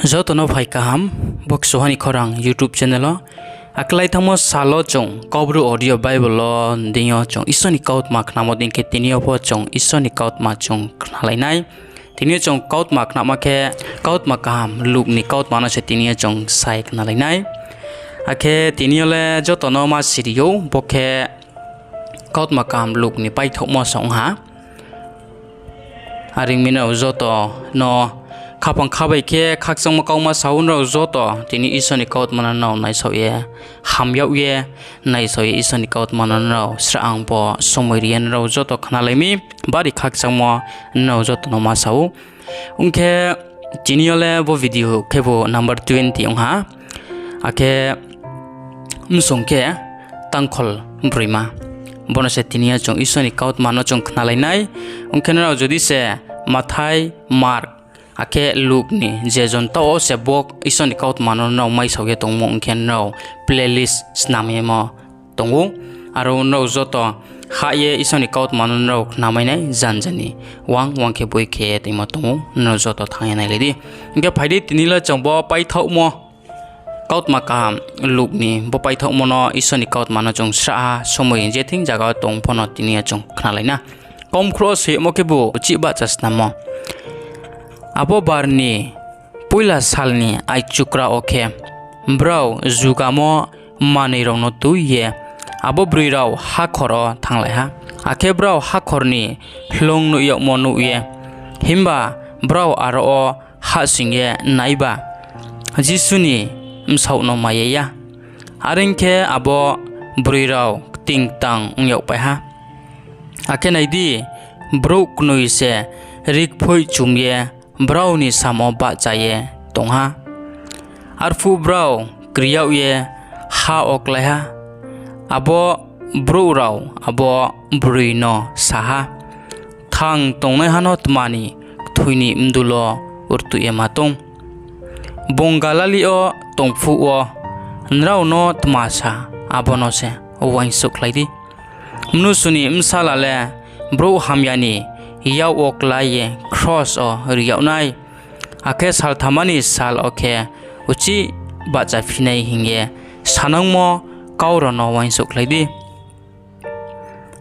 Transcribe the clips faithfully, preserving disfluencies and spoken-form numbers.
Joto no phai kaham, bo Kchuha ni Khorang YouTube channel o. Akhe lai thanngmo sal wo chung Kaubru audio Bible wo deing yo chung Isor ni kautma khnamo dei khe tini yo pho chung Isor ni kautma chung khnalai nai. Tini yo chung kautma khnama khe kautma kaham Luk ni kautma no se tini yo chung sai khnalai nai. Akhe tini yo le joto no ma siri ou, bo khe kautma kaham Luk ni paithaohmo se ong ha. Are ong mi nrao joto no khaphang kha bai khe khakchangmo kauma sa ou, nrao joto tini Isor ni kautma no nrao naisaoh ye, ham yag ye, naisaoh ye Isor ni kautma no nrao srahha pho somoi ri ye nrao joto khnalai mi, bari khakchangmo nrao joto no ma sa ou. Ong khe tini yo le bo video khebu number twenty ong ha. Akhe bsong khe tangkhol broima. Bo no se tini yo chung Isor ni kautma no chung khnalai nai. Ong khe nrao jodi se Mathai, Mark, akhe Luk ni je jon taoh wo se bo Isor ni kautma no nrao maisaoh ye tongmo ong khe nrao playlist snam yemo tong ou. Aro nrao joto hah ye Isor ni kautma no nrao khnamai nai, janja ni wang wang khe boi khe ye toingmo tong ou, nrao joto thanng ye nailai di. Hing khe phai di, tini le chung bo paithaohmo, kautma kaham Luk ni bo paithaohmo no Isor ni kautma no chung srahha somoi je thing zaga wo tong pho no tini yo chung khnalai na. Kaumkhrouh wo soi yagmo khebu uchih bahcha snammo. Abo bar ni poila sal ni aichukra wo khe, brao jugamo manoi rao no tui ye abo broi rao hakhor wo thannglai ha. Akhe brao hakhor ni hloung nuh yagmo nuh ye, himba brao aro wo hahsoing ye naiba Jisu ni bsaoh no mai ye ya. Are ong khe abo broi rao kting ktang ong yagpai ha. Akhe nai di, brouh knoi se rikphoih chum ye brao ni samm wo bahcha ye tong ha. Arphuh brao kri yag ye ha wo klái ha. Abo brouh rao abo broi no sa ha, Kthang tongnaiha no tma ni kthoi ni bdul wo rtuh ye ma tong? Bung Galili yo tong phuh wo nrao no tma sa, abo no se uaingsouhkhlai di. Mnusu ni Bsala le brouh hamya ni yak wo klái ye kros wo ri yag nai, akhe salthama ni sal wo khe uchih bahchaphi nai hing ye sanangmo kau rao no uaingsouhkhlai di.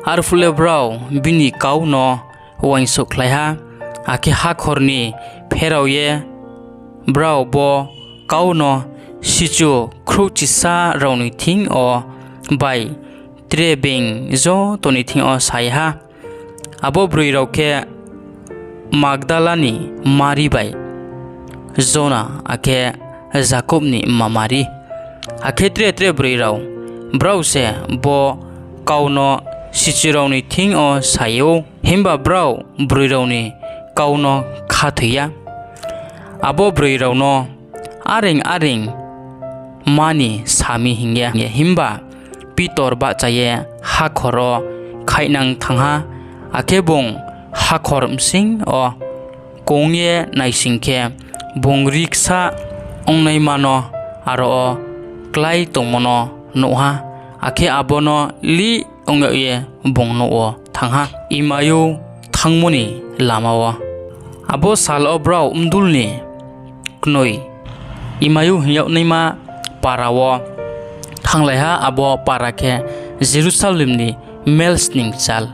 Arphuh le brao bini kau no uaingsouhkhlai ha, akhe hakhor ni pherao ye brao bo kau no sichu khrouhchisa rao ni thing yo bai tre being joto ni thing yo sa ye ha. Abo broi rao khe Magdala ni Mari bai Jona akhe Jakob ni mma Mari, akhe tre tre broi rao. Brao se bo kau no sichu rao ni thing yo sa ye ou, himba brao broi rao ni kau no khathoi ya. Abo broi rao no areing areing ma ni sa mi hing ye, himba Pitor bahcha ye hakhor wo khaihnang thanng ha, akhe bung hakhor bsing yo kong ye naising khe, bung ri ksa ongnaima no aro wo klái tongmo no nuh ha, akhe abo no lih ong yag ye bung nouh wo thanng ha. Imaiu thanngmo ni lama wo. Abo sal wo brao bdul ni knoi Imaiu hing yag naima para wo thannglai ha, abo para khe Jerusalem ni melsning kchal.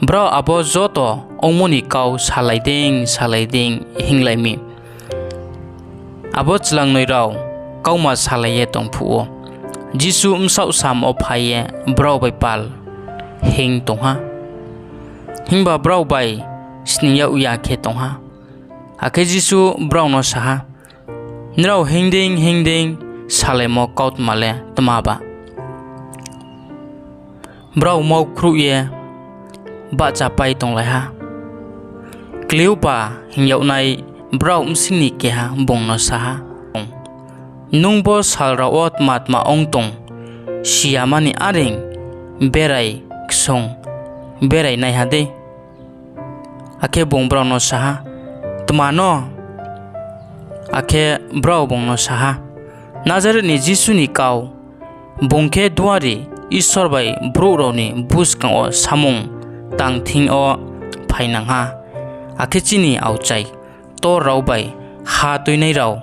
Brao abo joto ongmo ni kau salai dei salai dei hinnglai mi. Abo chlangnoi rao kauma salai ye tong phuh wo, Jisu bsaoh samm wo phai ye brao bai pal hinng tong ha, himba brao bai sning yag ya khe tong ha. Akhe Jisu brao no sa ha, Nrao hinng dei hinng dei salaimo kautma le tma ba? Brao maukhruh ye bahchapai tonglai ha. Kleopa hing yagnai brao bsing ni keha bung no sa ha, Nung bo sal rao wo tma tma ong tong, si yama ni areing berai ksung berai naiha dei? Akhe bung brao no sa ha, Tma no? Akhe brao bung no sa ha, Nazaret ni Jisu ni kau. Bung khe duari Isor bai brouh rao ni buskang wo samung tang thing yo phainang ha, akhe chini aokchai ktor rao bai ha tuinai rao,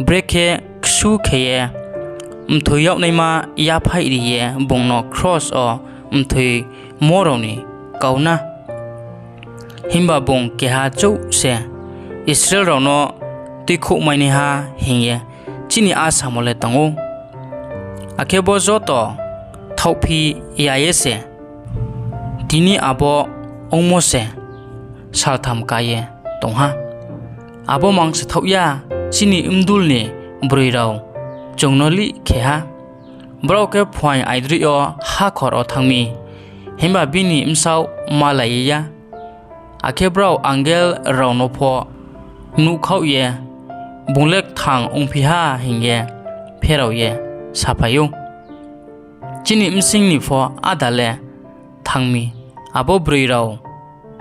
brekhe ksu khe ye mthoi yag naima yaphaih ri ye bung no kros wo mthoimo rao ni kau na. Himba bung keha chouh se Israel rao no tuikhouhmainaiha hing ye chini asamo le tong ou. Akhe bo joto thaohphi ya ye se tini abo ongmo se saltham ka ye tong ha. Abo mang se thaoh ya, chini bdul ni broi rao chung no lih khe ha. Brao khe phuaing aidroih yo hakhor wo thanng mi, himba bini bsaoh malai ye ya. Akhe brao angel rao no pho nuhkhaoh ye, bung le kthang ongphi ha hing ye pherao ye saphai ou. Chini bsing ni pho áda le thanng mi, abo broi rao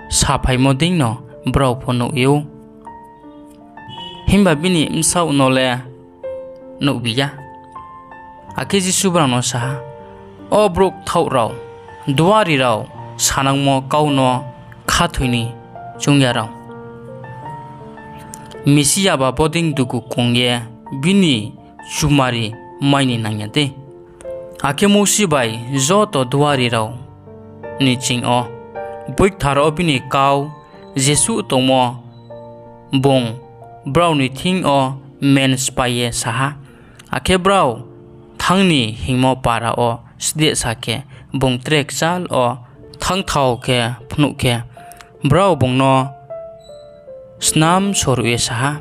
saphaimo deino brao pho nuh ye ou, himba bini bsaoh no le nuhbi ya. Akhe Jisu brao no sa ha, O brouh kthaoh rao, duari rao sanangmo kau no khathoi ni choung ya rao, Mesia ba bodei dugu kong ye bini chumari mai ni nang ya dei? Akhe Mousi bai joto duari rao ni ching yo, boikthar wo bini kau jesuh tongmo bung brao ni thing yo men sphái ye sa ha. Akhe brao thanng ni hingmo para wo sdesa khe, bung tre kchal wo thanngthao khe phnuh khe, brao bung no snam soruh ye sa ha,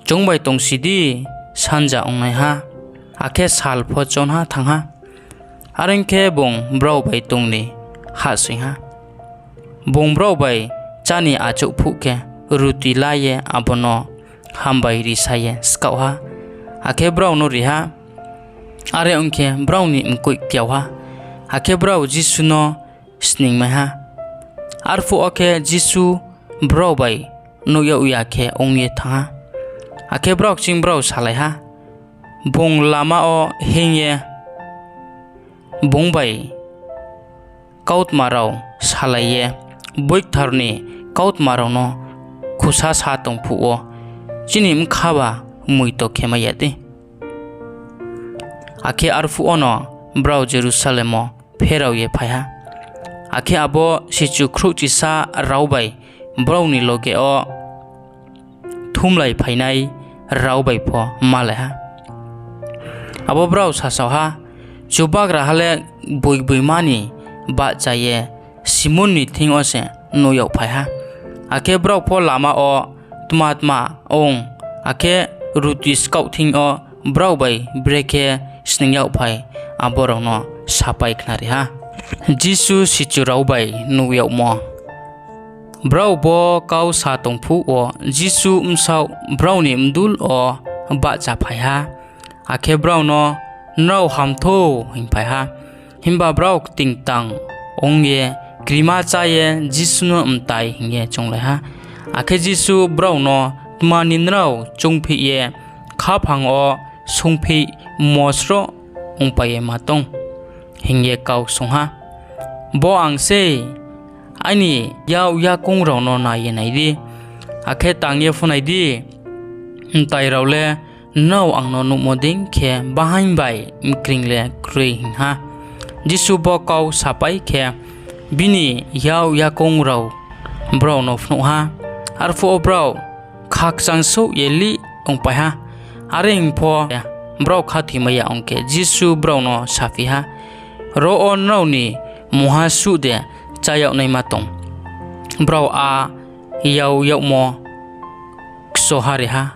Chung bai tongsi di, sanja ongnaiha, akhe sal pho chonha thanng ha. Are ong khe, bung brao bai tong ni hahsoing ha. Bung brao bai chá ni achouh phuh khe, ruti la ye abo no hambai risa ye skaoh ha, akhe brao no ri ha. Are ong khe, brao ni mkoih kpiao ha, akhe brao Jisu no sningmai ha. Arphuh wo khe Jisu brao bai nuh yag ya khe ong ye thanng ha. Akhe brao kching brao salai ha, Bung lama wo hinng ye bung bai kautma rao salai ye boikthar ni kautma rao no khusa sa tong phuh wo, chini bkha ba moito khemai ya dei? Akhe arphuh wono brao Jerusalem wo pherao ye phai ha. Akhe abo sichu khrouhchisa rao bai brao ni loge wo kthumlai phainai rao bai pho malai ha. Abo brao sasao ha, Chubagraha le gboigboima ni bahcha ye Simon ni thing yo se nuh yagphai ha. Akhe brao pho lama wo tma tma ong, akhe ruti skaoh thing yo brao bai brekhe sning yagphai, abo rao no sapai khnari ha. Jisu sichu rao bai nuh yagmo. Brao bo kau sa tong phuh wo Jisu bsaoh brao ni bdul wo bahchaphai ha, akhe brao no, Nrao ham thou, hingphai ha. Himba brao ktingtang ong ye krima chá ye Jisu no mtai hing ye chounglai ha. Akhe Jisu brao no, Tma ni nrao choungphi ye khaphang wo swunngphihmo sroh ongpai ye ma tong? hing ye kau swunng ha. Bo ang sei, aini yak yakoung rao no nai ye nai di, akhe tang ye pho nai di. Mtai rao le nrao ang no nuhmo dei khe bahaing bai mkring le kroi, hing ha. Jisu bo kau sapai khe, bini yak yakoung rao brao no phnuh ha. Arphuh wo brao khakchang souh ye lih ongpai ha. Are ong pho brao khathoimai ya ong khe, Jisu brao no saphi ha, Ro wo nrao ni mungha suh de chá yag naima tong? Brao á yag yagmo kchohari ha.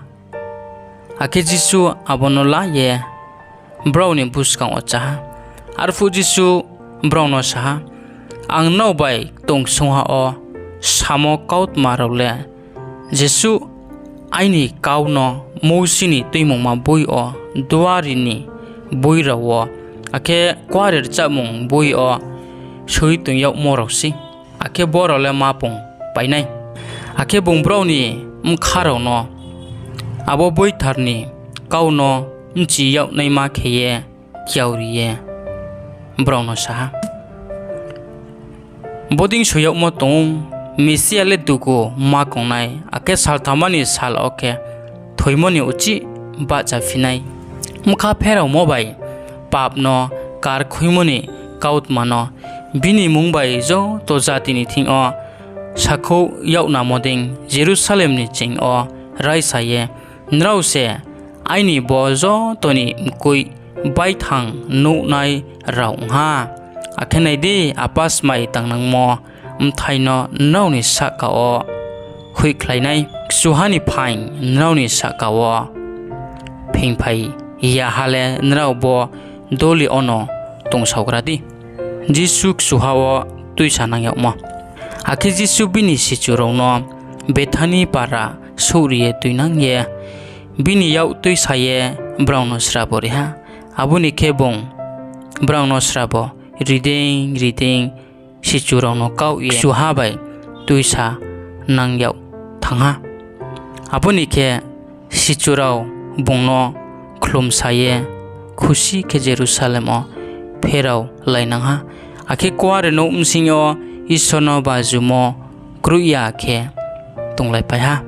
Akhe Jisu abo no la ye brao ni buskang wo chá ha. Arphuh Jisu brao no sa ha, Ang nrao bai ktong ksungha wo samo kautma rao le jesuh aini kau no Mousi ni Tuimungma boi yo, duari ni boi rao wo, akhe Kuarenouh rchamung boi yo soi tong yagmo rao sei. Akhe bo rao le ma pung pai nai. Akhe bung brao ni bkha rao no abo boithar ni kau no bchi yag naima khe ye kiaori ye brao no sa ha, Bodei soi yagmo tong ou, Mesia le dugu ma kong nai, akhe saltham ni sal wo khe thoimo ni uchih bahchaphi nai. Bkha pheraomo bai pap no karkhuimo ni kautma no bini mmung bai joto jati ni thing yo sakhouh yag namo dei Jerusalem ni ching yo raisa ye nrao se aini bo joto ni mkoih baithang nuhnai rao ong ha. Akhe nai di, apa smai tangnangmo bthai no nrao ni sahka wo hoihkhlai nai, kchuha ni phaing nrao ni sahka wo pheingphai ya ha le, nrao bo doli yono tongsaogra di. Jisu Kchuha wo Tuisanang Yagmo Akhe Jisu bini sichu rao no Bethani para souhri ye tuinang ye, bini yak tuisa ye brao no srabo ri ha. Abo ni khe bung brao no srabo ri dei ri dei sichu rao no kaoh ye kchuha bai tuisanang yag thanng ha. Abo ni khe sichu rao bung no khlumsa ye khusi khe Jerusalem wo pheraolainang ha. Akhe Kuarenouh bsing yo Isor no bajumo kroih ya khe tonglaipai ha.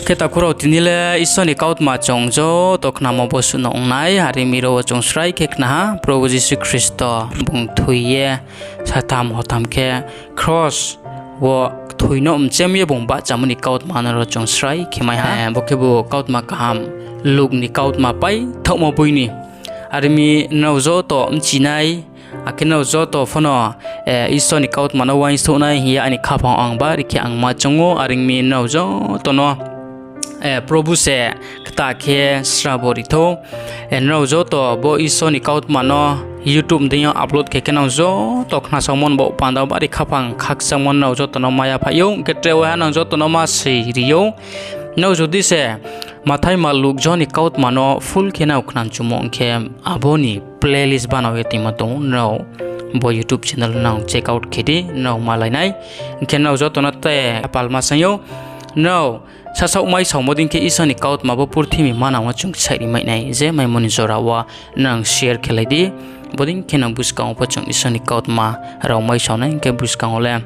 Khe takhu rao, tini le Isor ni kautma chung joto khnamo bosuh no ong nai, are ong mi ro wo chung srai khe khna ha, Probu Jisu Khristo bung thoi ye satham hotham khe kros wo kthoi no mchem ye bung bahchamo ni kautma no ro chung srai khe mai ha. Bo khebu kautma kaham, Luk ni kautma paithaohmo boi ni. Are ong mi nrao joto bchi nai, akhe nrao joto pho no Isor ni kautma no uaingsouh nai hing ye aini khaphang ang bari khe ang ma choung ou. Are ong mi nrao joto no Probu se kta khe srabo ri thou. Nrao joto bo Isor ni kautma no YouTube deing yo upload khe khe nrao joto khnasaomo ni baoh panda bari khaphang khakchangmo nrao joto no ma yaphaih ou, hing khe tre waiha nrao joto no ma siri ou. Nrao jodi se Mathai, Mark, Luk, Johon ni kautma no full khe nrao khnamchumo ong khe, abo ni playlist banao ye toingmo tong ou, nrao bo YouTube channel nrao check out khe di, nrao malai nai. Hing khe nrao joto no te palma saing ou, nrao sasaoh maisaomo dei khe Isor ni kautma bo purthimbi manang wo chung saih ri mai nai, je maimo ni jora wo nrao share khelai di. Bodei khe nrao buskang wo pho chung Isor ni kautma rao maisao nai, hing khe buskang wo le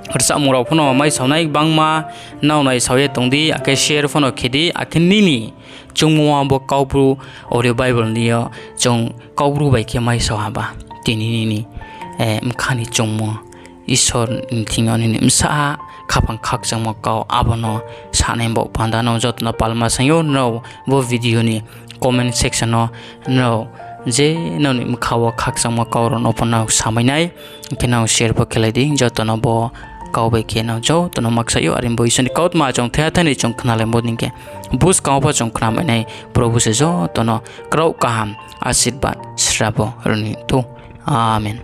rchamung rao pho no maisao nai, gbangma nrao naisao ye tong di, akhe share pho no khe di, akhe nini choungmo wo bo Kaubru audio Bible ni yo chung Kaubru bai khe maisao haba, tini nini bkha ni choungmo Isor ni thing yo nini bsa ha khaphang khakchangmo kau, abo no sanai baoh panda nrao joto no palma saing ou. Nrao bo video ni comment section no nrao je nrao ni bkha wo khakchangmo kau rao no pho nrao samai nai, hing khe nrao share pho khelai di, joto no bo kau bai khe nrao joto no ma kchaih ou. Are ong mi bo Isor ni kautma chung thaiha thai ni chung khnalaimo dei khe buskang wo pho chung khnamai nai, Probu se joto no kraoh kaham asirbad srabo ri ni thou. Amen.